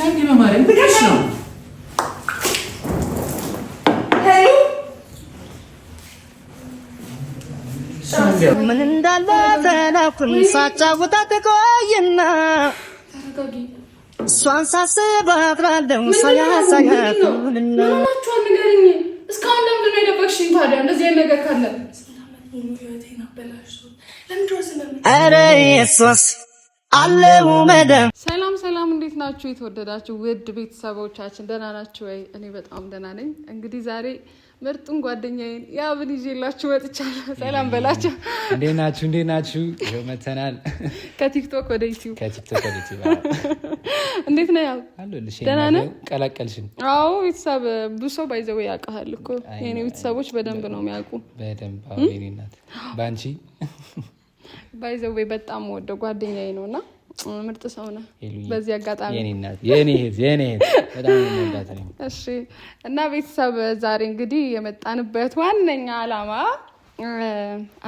አንዴ በማርያም ብለሽ ነው። ምን እንዳለ ተናፍን ሳጫውታት ቆይና እሷን ሳስብ አድራለሁ ሳያሳያት ውልና። ንገሪኝ። እስካሁን ለምንድን ነው የደበቅሽኝ ታዲያ? እንደዚህ አይነት ነገር ካለ ኧረ የእሷስ አለው መደም። ሰላም ሰላም፣ እንዴት ናችሁ? የተወደዳችሁ ውድ ቤተሰቦቻችን ደህና ናችሁ ወይ? እኔ በጣም ደህና ነኝ። እንግዲህ ዛሬ ምርጡን ጓደኛዬን ያብን ይዤላችሁ መጥቻለሁ። ሰላም በላቸው። እንዴት ናችሁ? እንዴት ናችሁ? ይኸው መተናል። ከቲክቶክ ወደ ዩቲዩብ፣ ከቲክቶክ ወደ ዩቲዩብ። እንዴት ነህ ያብ? ደህና ነህ? ቀላቀልሽን። አዎ ቤተሰብ ብዙ ሰው by the way ያውቅሃል እኮ። የኔ ቤተሰቦች በደንብ ነው የሚያውቁ። በደንብ የኔ እናት በአንቺ by the way በጣም ወደው ጓደኛዬ ነው እና ምርጥ ሰው ነህ። በዚህ አጋጣሚ እሺ። እና ቤተሰብ ዛሬ እንግዲህ የመጣንበት ዋነኛ ዓላማ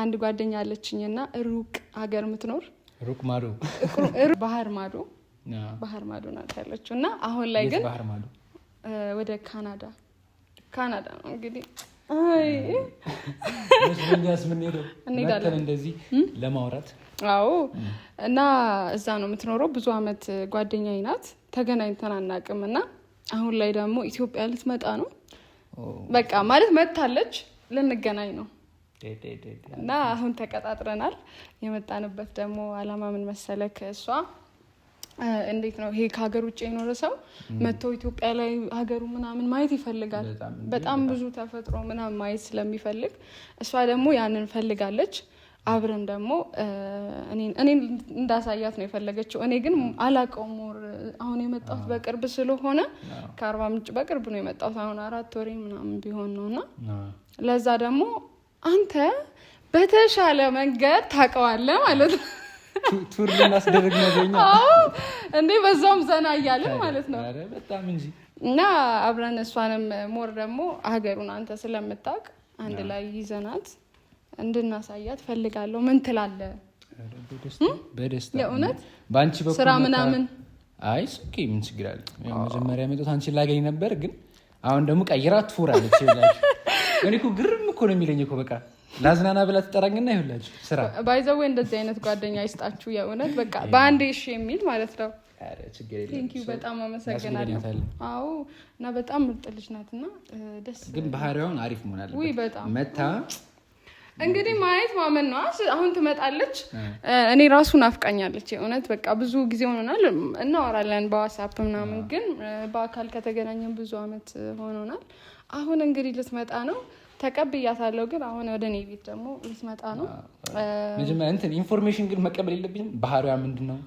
አንድ ጓደኛ አለችኝ እና ሩቅ ሀገር የምትኖር ሩቅ ማዶ ባህር ማዶ ባህር ማዶ ናት ያለችው እና አሁን ላይ ግን ወደ ካናዳ ካናዳ ነው እንግዲህ እንሄዳለን እንደዚህ ለማውራት። አዎ እና እዛ ነው የምትኖረው። ብዙ አመት ጓደኛዬ ናት። ተገናኝተን አናውቅም እና አሁን ላይ ደግሞ ኢትዮጵያ ልትመጣ ነው። በቃ ማለት መታለች፣ ልንገናኝ ነው እና አሁን ተቀጣጥረናል። የመጣንበት ደግሞ አላማ ምን መሰለክ? እሷ እንዴት ነው ይሄ ከሀገር ውጭ የኖረ ሰው መጥቶ ኢትዮጵያ ላይ ሀገሩ ምናምን ማየት ይፈልጋል። በጣም ብዙ ተፈጥሮ ምናምን ማየት ስለሚፈልግ እሷ ደግሞ ያንን ፈልጋለች። አብረን ደግሞ እኔን እንዳሳያት ነው የፈለገችው። እኔ ግን አላውቀውም። more አሁን የመጣሁት በቅርብ ስለሆነ ከአርባ ምንጭ በቅርብ ነው የመጣሁት። አሁን 4 ወሬ ምናምን ቢሆን ነው እና ለዛ ደግሞ አንተ በተሻለ መንገድ ታውቀዋለህ ማለት ነው። tour ልናስደርግ ነው እንዴ? በዛውም ዘና እያልን ማለት ነው። በጣም እንጂ። እና አብረን እሷንም more ደግሞ ሀገሩን አንተ ስለምታውቅ አንድ ላይ ይዘናት እንድናሳያት ፈልጋለሁ። ምን ትላለህ? በደስታ። የእውነት በአንቺ በኩል ስራ ምናምን። አይ okay፣ ምን ችግር አለ? መጀመሪያ የመጣሁት አንቺን ላገኝ ነበር፣ ግን አሁን ደግሞ ቀይራ tour አለች። እኔ እኮ ግርም እኮ ነው የሚለኝ እኮ። በቃ ላዝናና ብላ ትጠራኝና ይኸውላችሁ ስራ። By the way እንደዚህ አይነት ጓደኛ ይስጣችሁ። የእውነት በቃ በአንዴ እሺ የሚል ማለት ነው። Thank you፣ በጣም አመሰግናለሁ። አዎ እና በጣም ምርጥ ልጅ ናት እና ደስ ግን ባህሪዋን አሪፍ መሆን አለበት። ውይ በጣም። መታ እንግዲህ ማየት ማመን ነው። አሁን ትመጣለች። እኔ ራሱ ናፍቃኛለች። የእውነት በቃ ብዙ ጊዜ ሆኖናል፣ እናወራለን በዋትስአፕ ምናምን፣ ግን በአካል ከተገናኘን ብዙ አመት ሆኖናል። አሁን እንግዲህ ልትመጣ ነው። ተቀብያታለሁ፣ ግን አሁን ወደ እኔ ቤት ደግሞ ልትመጣ ነው። መጀመሪያ እንትን information ግን መቀበል የለብኝም። ባህሪዋ ምንድን ነው?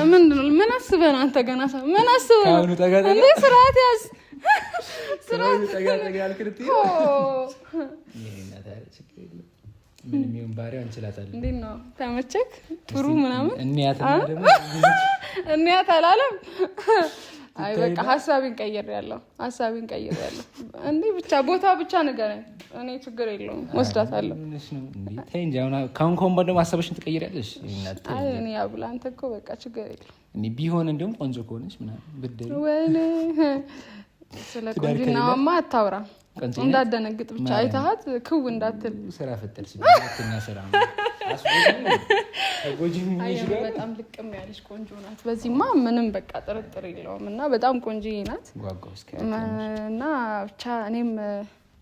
ምንድን ነው? ምን አስበህ ነው አንተ? ገና ምን አስበህ ነው? እንዴ ስርዓት ያዝ፣ ስርዓት። ምንም ይሁን ባህሪዋ እንችላታለን። እንዴት ነው ተመቸክ? ጥሩ ምናምን እንያት አላለም። አይ በቃ ሀሳቤን ቀይሬያለሁ፣ ሀሳቤን ቀይሬያለሁ። እንዴ ብቻ ቦታ ብቻ ንገረኝ፣ እኔ ችግር የለውም ወስዳታለሁ። ተይ እንጂ አሁን ከአሁን ከአሁን ደግሞ ሀሳብሽን ትቀይሪያለሽ። አይ እኔ አብላ አንተ እኮ በቃ ችግር የለውም። ቢሆን እንዲሁም ቆንጆ ከሆነች ምናምን ብትደሪ። ወይኔ ስለ ቆንጅናዋማ አታውራ፣ እንዳደነግጥ ብቻ አይተሃት ክው እንዳትል። ስራ ፈጠርሽ ስራ። በጣም ልቅም ያለች ቆንጆ ናት። በዚህማ ምንም በቃ ጥርጥር የለውም እና በጣም ቆንጆ ናት እና ብቻ እኔም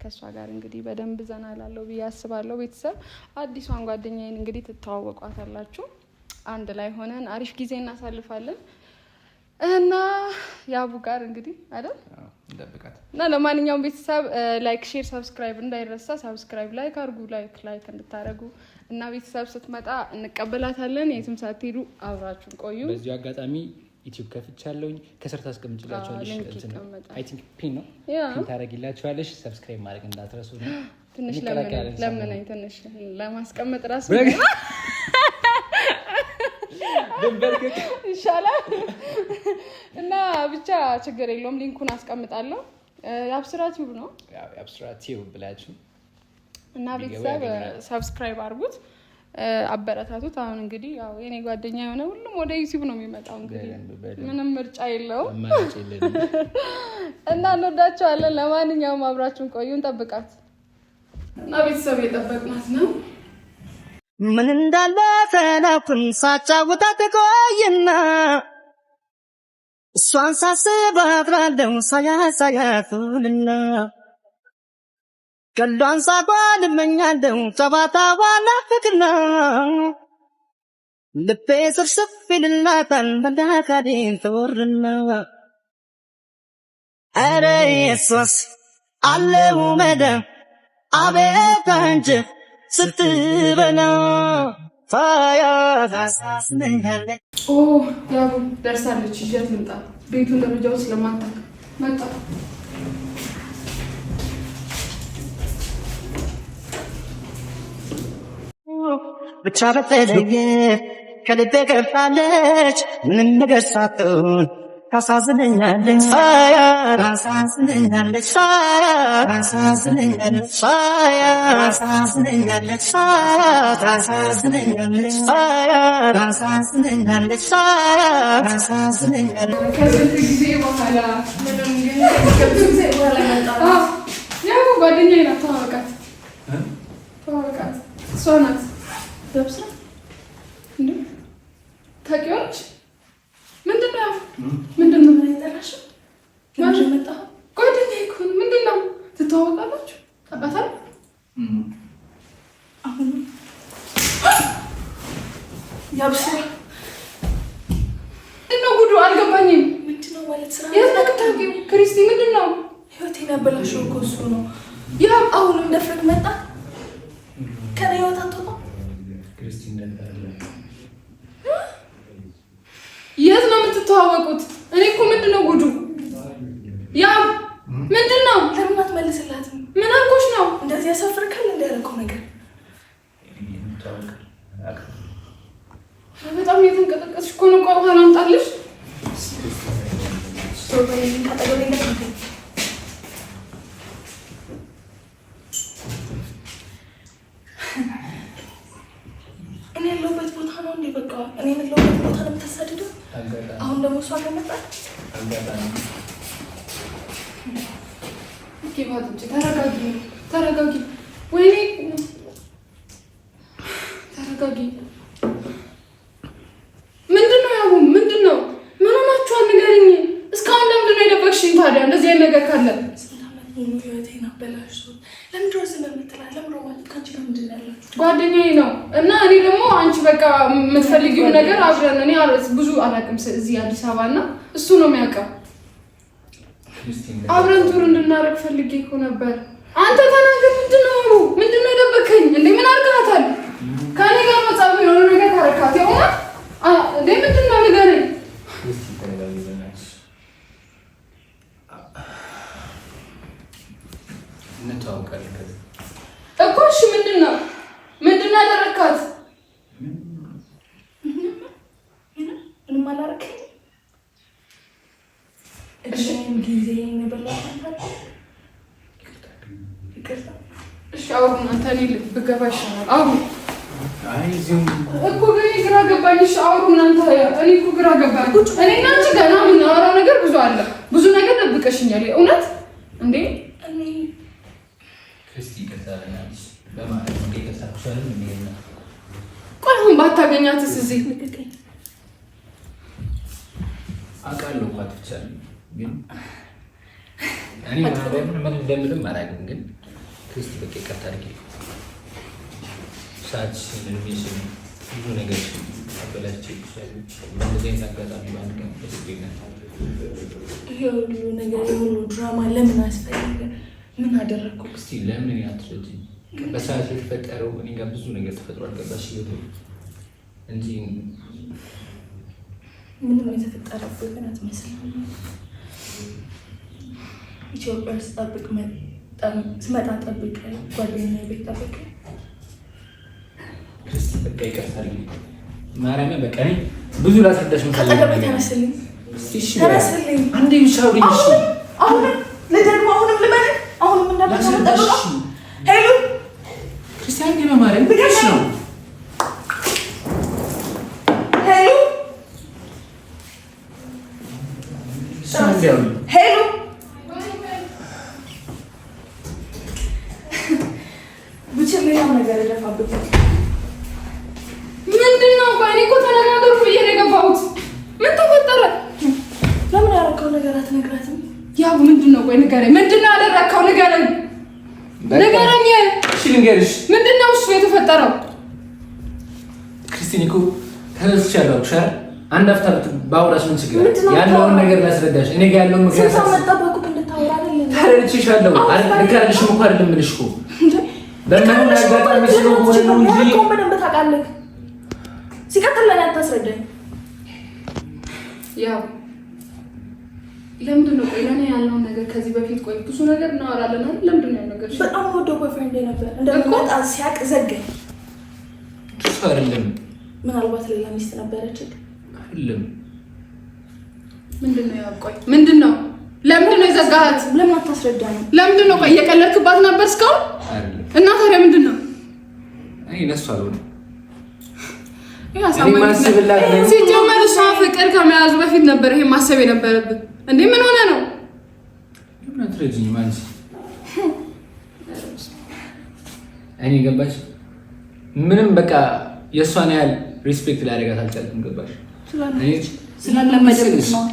ከእሷ ጋር እንግዲህ በደንብ ዘና እላለሁ ብዬ አስባለሁ። ቤተሰብ አዲሷን ጓደኛዬን እንግዲህ ትተዋወቋታላችሁ። አንድ ላይ ሆነን አሪፍ ጊዜ እናሳልፋለን እና የአቡ ጋር እንግዲህ አይደል እና ለማንኛውም ቤተሰብ like፣ share፣ subscribe እንዳይረሳ። Subscribe like አድርጉ። Like like እንድታደርጉ እና ቤተሰብ ስትመጣ እንቀበላታለን። የትም ሳትሄዱ አብራችሁን ቆዩ። በዚሁ አጋጣሚ ዩቲዩብ ከፍቻለሁኝ፣ ከስር ታስቀምጭላቸዋለሽ። I think pin ነው፣ pin ታደርጊላቸዋለሽ። Subscribe ማድረግ እንዳትረሱ። ትንሽ ለምነኝ፣ ትንሽ ለማስቀመጥ ራሱ ይሻላል እና ብቻ ችግር የለውም። Link ኡን አስቀምጣለሁ። የአብስራ ቲዩብ ነው። የአብስራ ቲዩብ ብላችሁ እና ቤተሰብ subscribe አድርጉት። አበረታቱት። አሁን እንግዲህ ያው የኔ ጓደኛ የሆነ ሁሉም ወደ ዩቲዩብ ነው የሚመጣው። እንግዲህ ምንም ምርጫ የለውም እና እንወዳቸዋለን። ለማንኛውም አብራችሁን ቆዩ፣ እንጠብቃት እና ቤተሰብ የጠበቅናት ነው። ምን እንዳለ ተላኩን ሳጫውታት ቆይና እሷን ሳስብ አድራለሁ ሳያሳያቱልና ቀሏን ሳቋን እመኛለሁ ጨዋታዋን ናፍቅና ልቤ ስፍስፍ ይልላታል መላካዴን ትወርና ኧረ የሷስ አለው መደም አቤት አንቺ ስትበላ ታያት አሳስነኛለች። ኦ ያቡ ደርሳለች። ይዣት ልምጣ። ቤቱን ደረጃውን ስለማታውቅ መጣ። ብቻ በተለየ ከልቤ ገብታለች ምንም ነገር ሳትሆን ታሳዝነኛለች ታሳዝነኛለች ታሳዝነኛለች ታሳዝነኛለች ታሳዝነኛለች ታሳዝነኛለች ታሳዝነኛለች። ከስንት ጊዜ በኋላ ያው ጓደኛዬ ናት። ተዋወቃት ተዋወቃት። እሷ ናት ደብስራ እንዴ ታውቂዋለሽ? ምንድን ነው ምንድን ነው የጠራሽው? ጓደኛዬ እኮ ነው። ምንድን ነው ትተዋወቃላችሁ? ታውቃታለህ? ምንድን ነው ጉዱ? አልገባኝም። የት ነው የምታውቂው? ክርስቲ ምንድን ነው ህይወቴን ያበላሸው እኮ እሱ ነው። ያው አሁንም ደፍረህ መጣ። ከእኔ ህይወት አትወጣም። የት ነው የምትተዋወቁት? እኔ እኮ ምንድን ነው ጉዱ? ያው ምንድን ነው? ለምን አትመልስላትም? ምን አልኩሽ ነው? እንደዚህ ያሳፍርካል እንዳያደረገው ነገር በጣም እየተንቀጠቀስሽ እኮ ነው። ቆይ ውሃ ላምጣልሽ። ዞር በልልኝ፣ ከአጠገቤ እንዳትገኝ። እኔ ያለሁበት ቦታ ነው እንዴ? በቃ እኔ ያለሁበት ቦታ ነው የምታሳድደው። አሁን ደግሞ እሷ ከመጣች okay፣ ውሃ ጠጪ። ተረጋጊ፣ ተረጋጊ። ወይኔ ተረጋጊ። ምንድን ነው ያቡ? ምንድን ነው? ምን ሆናችኋል? ንገሪኝ። እስካሁን ለምንድን ነው የደበቅሽኝ ታዲያ? እንደዚህ አይነት ነገር ካለ ስንት ዓመት ሙሉ ህይወቴን አበላሽቶት ለምንድን ነው ዝም የምትላት? ለምንድን ነው ማለት ከአንቺ ጋር ምንድን ነው ያላችሁ? ጓደኛዬ ነው እና እኔ ደግሞ አንቺ በቃ የምትፈልጊውን ነገር አብረን እኔ ብዙ አላውቅም እዚህ አዲስ አበባ እና እሱ ነው የሚያውቀው። አብረን tour እንድናደርግ ፈልጌ እኮ ነበር። አንተ ተናገር። ምንድን ነው አቡ? ምንድን ነው የደበከኝ እንዴ? ምን አድርገሃታል? ከእኔ ጋር መጻፍ የሆነ ነገር ታረካት የሆነ እንዴ? ምንድን ነው ንገረኝ። እኮ እሺ፣ ምንድን ነው ምንድን ነው ያደረካት? ምንም አላደረከኝም። እድሜን ጊዜን የበላሁት አንተ አይደል? ይቅርታ። እሺ አውሩ እናንተ፣ እኔ ብገባ ይሻላል። አውሩ እኮ ግን ግራ ገባኝ። እሺ አውሩ እናንተ፣ እኔ እኮ ግራ ገባኝ። እኔ እና አንቺ ገና የምናወራው ነገር ብዙ አለ። ብዙ ነገር ደብቀሽኛል። እውነት እንዴ? እኔ ቆይ አሁን ባታገኛትስ እዚህ ልቀቀኝ። አውቃለሁ እኮ አጥፍቻለሁ፣ ግን እኔ ምን እንደምልም አላውቅም። ግን ክርስቲ በቃ ይቅርታ አድርጊልኝ። ሰዓትሽን፣ እድሜሽን፣ ብዙ ነገርሽን አበላሽቼብሻለሁ። በእንደዚህ አይነት አጋጣሚ በአንድ ቀን ደስ ይለኛል። ይሄ ሁሉ ነገር የሁሉ ድራማ ለምን አስፈለገ? ምን አደረግኩ? እስቲ ለምን እኔን አትረጂኝ? በሰዓቱ የተፈጠረው እኔ ጋር ብዙ ነገር ተፈጥሮ አልገባሽ እንጂ ምንም የተፈጠረብህ አትመስልም። ኢትዮጵያ ስጠብቅ ስመጣ ጠብቅ፣ ጓደኛዬ ቤት ጠብቅ። ክርስቲ በቃ ይቅርታ አድርጊልኝ። ማርያምን በቃ እኔ ብዙ ላስረዳሽ የምፈልገው ከአጠገቤ ነገር ተነስልኝ፣ እሺ ተነስልኝ። አንዴ ብቻ አውሪኝ። እሺ አሁንም ልደግሞ፣ አሁንም ልመን፣ አሁንም እንዳልመጣ ላስረዳሽ። ሄሉ ክርስቲያን እንዴ በማርያም ብለሽ ነው ሄሉ ብችል ሌላም ነገር እደፋብኝ። ምንድን ነው? ቆይ እኔ እኮ ተነጋገሩ ብዬ ነው የገባሁት። ምን ተፈጠረ? ለምን ያደረከው ነገር አትነግራትም? ያው ምንድን ነው? ቆይ ንገረኝ። ምንድን ነው ያደረከው? ንገረኝ፣ ንገረኝ። እሺ ልንገርሽ። ምንድን ነው እሱ የተፈጠረው? ክርስቲን እኮ ተረስቻለሁ አልኩሽ አይደል? አንድ አፍታ ባወራሽ ምን ችግር አለ? ያለውን ነገር ላስረዳሽ። እኔ ጋር ያለውን ምክንያት ስንት ሰው መጠበቁ እንድታወራ አይደለም። ተረድቼሻለሁ። ልክ አይደለሽም እኮ አይደለም የምልሽ እኮ በማይሆን አጋጣሚ ስለሆነ ነው እንጂ ያደረከውን በደንብ ታውቃለህ። ሲቀጥል ለእኔ አታስረዳኝ። ያው ለምንድን ነው ቆይ ለእኔ ያለውን ነገር ከዚህ በፊት ቆይ ብዙ ነገር እናወራለን አይደል? ለምንድን ነው ያልነገርሽኝ? በጣም ወደው boyfriend ነበር። እንደምመጣ ሲያቅ ዘጋኝ። እሱ አይደለም ምናልባት ሌላ ሚስት ነበረች። አይደለም ምንድን ነው ያው ቆይ ምንድን ነው ለምንድን ነው የዘጋሃት? ለምን አታስረዳኝ? ለምንድን ነው ቆይ እየቀለድክባት ነበር እስካሁን? አይደለም። እና ታዲያ ምንድን ነው እኔ ለእሱ አልሆነም። ይሄ አሳማኝ እኔ ማስብላት ነኝ። ሲጀመር እሷ ፍቅር ከመያዙ በፊት ነበር ይሄ ማሰብ የነበረብን። እንዴ ምን ሆነ ነው? ለምን አትረጂኝም አንቺ? እኔ ገባሽ? ምንም በቃ የእሷን ያህል respect ላደርጋት አልቻልኩም። ገባሽ? ስላለመደብክ ነው።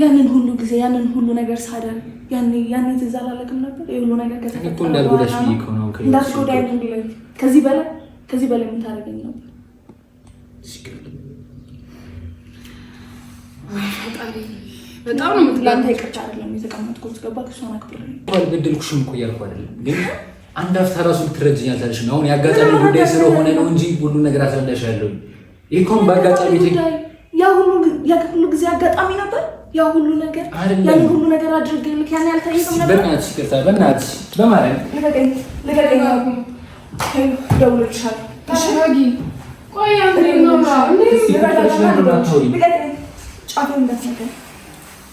ያንን ሁሉ ጊዜ ያንን ሁሉ ነገር ሳደርግ ያኔ ያኔ ትዝ አላለክም ነበር? ይሄ ሁሉ ነገር ከተፈጠረ እኔ እኮ እንዳልጎዳሽ በኋላ ብዬ እኮ ነው ከህይወትሽ እንዳትጎዳኝ ነው ብለኝ ከዚህ በላይ የምታደርገኝ ነበር። ፈጣሪ በጣም ነው የምትላንተ ለአንተ ይቅርታ አይደለም የተቀመጥኩት፣ ገባክ? እሷን አክብሬ አልበደልኩሽም እኮ እያልኩ አይደለም፣ ግን አንድ አፍታ ራሱ ልትረጂኝ አልቻልሽም። አሁን የአጋጣሚ ጉዳይ ስለሆነ ነው እንጂ ሁሉን ነገር አስረዳሻለሁ። ይህ እኮ አሁን በአጋጣሚ ጉዳይ ያ ሁሉ ጊዜ አጋጣሚ ነበር። ያ ሁሉ ነገር አይደለም። ያን ሁሉ ነገር አድርጌልክ ያን ያልታየህም ነበር። በእናትሽ ይቅርታ፣ በእናትሽ በማርያም ልቀቀኝ፣ ልቀቀኝ። ደውልልሻለሁ። ተረጋጊ። ቆይ አንተ እናውራ። እንዴ ልቀቀኝ፣ ጫፌን እንዳትነካኝ።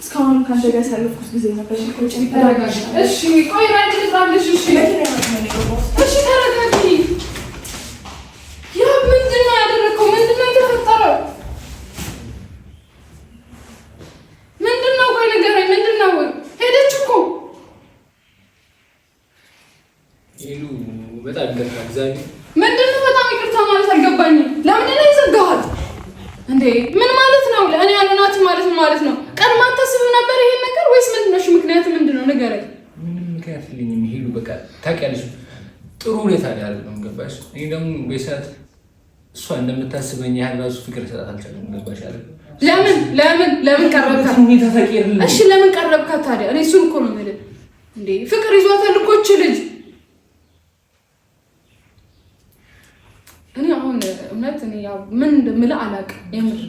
እስካሁንም ከአንተ ጋር ያሳለፍኩት ጊዜ ነበር። ተረጋጊ። እሺ ቆይ ራጅ ልጥራልሽ። እሺ እሺ ተረጋጊ። ያ ምንድን ነው ያደረግከው? ምንድን ነው የተፈጠረው? ምንድን ነው? ቆይ ንገረኝ። ምንድን ነው? ሄደች እኮ ሄሉ በጣም ይቅርታ፣ እግዚአብሔር ምንድን ነው? በጣም ይቅርታ ማለት አልገባኝም። ለምንድን ነው የዘጋሃት እንዴ? ምን ማለት ነው? ለእኔ ያልሆናት ማለት ምን ማለት ነው? ቀድማ አታስብም ነበር ይሄን ነገር ወይስ ምንድን ነው? እሺ ምክንያት ምንድን ነው? ንገረኝ። ምንም ምክንያት የለኝም። ሄሉ በቃ ታውቂያለሽ፣ ጥሩ ሁኔታ ላይ አይደለም። ገባሽ? እኔ ደግሞ በሰዓት እሷ እንደምታስበኝ ያህል ራሱ ፍቅር ሰጣት አልቻለም። ገባሽ አይደል? ለምን ለምን ለምን ቀረብካት? ሁኔታ ታውቂያለሽ። እሺ ለምን ቀረብካት ታዲያ? እኔ እሱን እኮ ነው የምልህ። እንዴ ፍቅር ይዟታል እኮ እች ልጅ። እኔ አሁን እውነት እኔ ያው ምን እንደምልህ አላውቅም። የምር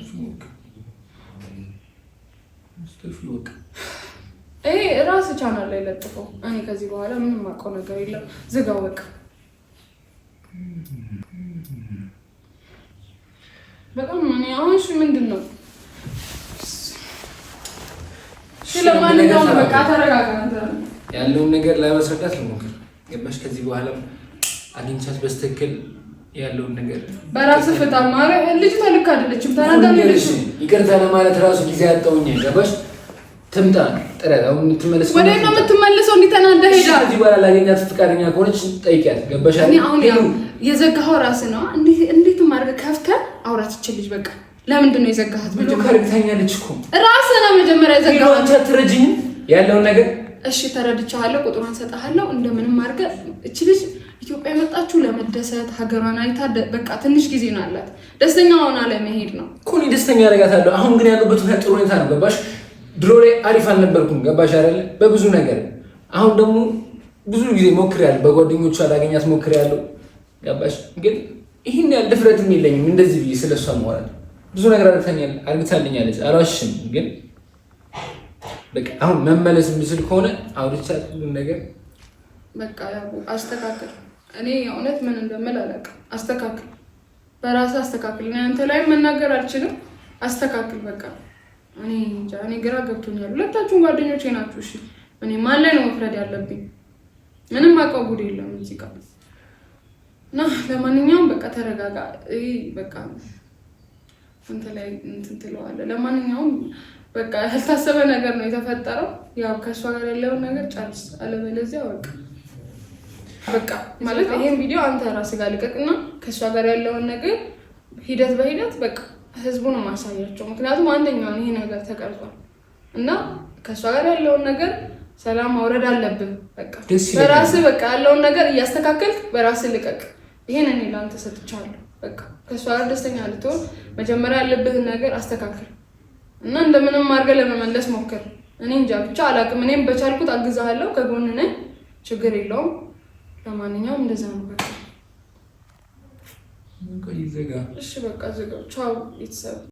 ይሄ ራስ ቻናል ላይ ለጥፈው። እኔ ከዚህ በኋላ ምንም የማውቀው ነገር የለም። ዝጋው በቃ። በጣም እኔ አሁን እሺ ምንድን ነው? እሺ ለማንኛውም በቃ ተረጋጋ አንተ። ያለውን ነገር ለማስረዳት ልሞክር። ገባሽ? ከዚህ በኋላም አግኝቻት በስትክክል ያለውን ነገር በራስህ ፍታ። ማርያም ልጅቷ ልክ አይደለችም። ተናዳ ነው የሄደችው። ይቅርታ ለማለት ራሱ ጊዜ ያጣውኝ። ገባሽ? ትምጣ ጥረት አሁን የምትመለስ ወደ ነው የምትመለሰው? እንዲህ ተናዳ ሄዳ ከዚህ በኋላ ላገኛት ፈቃደኛ ከሆነች ጠይቂያት። ገባሽ? እኔ አሁን ያው የዘጋኸው ራስህ ነው። እንዴት ማድረግ ከፍተህ አውራት ይችል ልጅ በቃ ለምንድን ነው የዘጋሃት? ብሎ ከርግተኛለች እኮ ራስህ ነው መጀመሪያ የዘጋሃት። አንቺ አትረጂኝም ያለውን ነገር እሺ ተረድቻለሁ፣ ቁጥሯን ሰጠሃለሁ። እንደምንም አድርገህ እች ልጅ ኢትዮጵያ የመጣችሁ ለመደሰት ሀገሯን አይታ በቃ ትንሽ ጊዜ ነው አላት። ደስተኛ ሆና ለመሄድ ነው እኮ እኔ ደስተኛ ያደርጋታለሁ። አሁን ግን ያለበት ሁኔታ ጥሩ ሁኔታ ነው። ገባሽ? ድሮ ላይ አሪፍ አልነበርኩም። ገባሽ አይደለ? በብዙ ነገር አሁን ደግሞ ብዙ ጊዜ ሞክሬያለሁ። በጓደኞቿ ላገኛት ሞክሬያለሁ። ገባሽ? ግን ይህን ያህል ድፍረትም የለኝም እንደዚህ ብዬ ስለሷ ማውራት። ብዙ ነገር አርግታልኛለች፣ አልዋሽም። ግን በቃ አሁን መመለስ የምችል ከሆነ አውርቻት ሁሉን ነገር በቃ ያው አስተካክል። እኔ የእውነት ምን እንደምል አላውቅም። አስተካክል፣ በራስህ አስተካክል። እኔ አንተ ላይ መናገር አልችልም። አስተካክል በቃ። እኔ እንጃ፣ እኔ ግራ ገብቶኛል። ሁለታችሁም ጓደኞቼ ናችሁ። እሺ እኔ ማን ላይ ነው መፍረድ ያለብኝ? ምንም አውቀው ጉድ የለም እዚህ ጋር እና ለማንኛውም በቃ ተረጋጋ። በቃ እንትን ላይ እንትን ትለዋለህ። ለማንኛውም በቃ ያልታሰበ ነገር ነው የተፈጠረው። ያው ከእሷ ጋር ያለውን ነገር ጨርስ፣ አለበለዚያ በቃ በቃ ማለት ይሄን ቪዲዮ አንተ ራስህ ጋር ልቀቅና ከእሷ ጋር ያለውን ነገር ሂደት በሂደት በቃ ህዝቡን ማሳያቸው። ምክንያቱም አንደኛውን ይሄ ነገር ተቀርጿል እና ከእሷ ጋር ያለውን ነገር ሰላም ማውረድ አለብን። በቃ ደስ ይለኛል። በራስህ በቃ ያለውን ነገር እያስተካከልክ በራስህ ልቀቅ። ይሄን እኔ ለአንተ ሰጥቻለሁ። በቃ ከእሷ ጋር ደስተኛ ልትሆን መጀመሪያ ያለብህን ነገር አስተካክል እና እንደምንም አድርገህ ለመመለስ ሞክር። እኔ እንጃ ብቻ አላውቅም። እኔም በቻልኩት አግዛሃለሁ፣ ከጎን ነኝ፣ ችግር የለውም። ለማንኛውም እንደዛ ነው በቃ። ቆይ ዘጋ። እሺ በቃ ዝጋው። ቻው ቤተሰብ።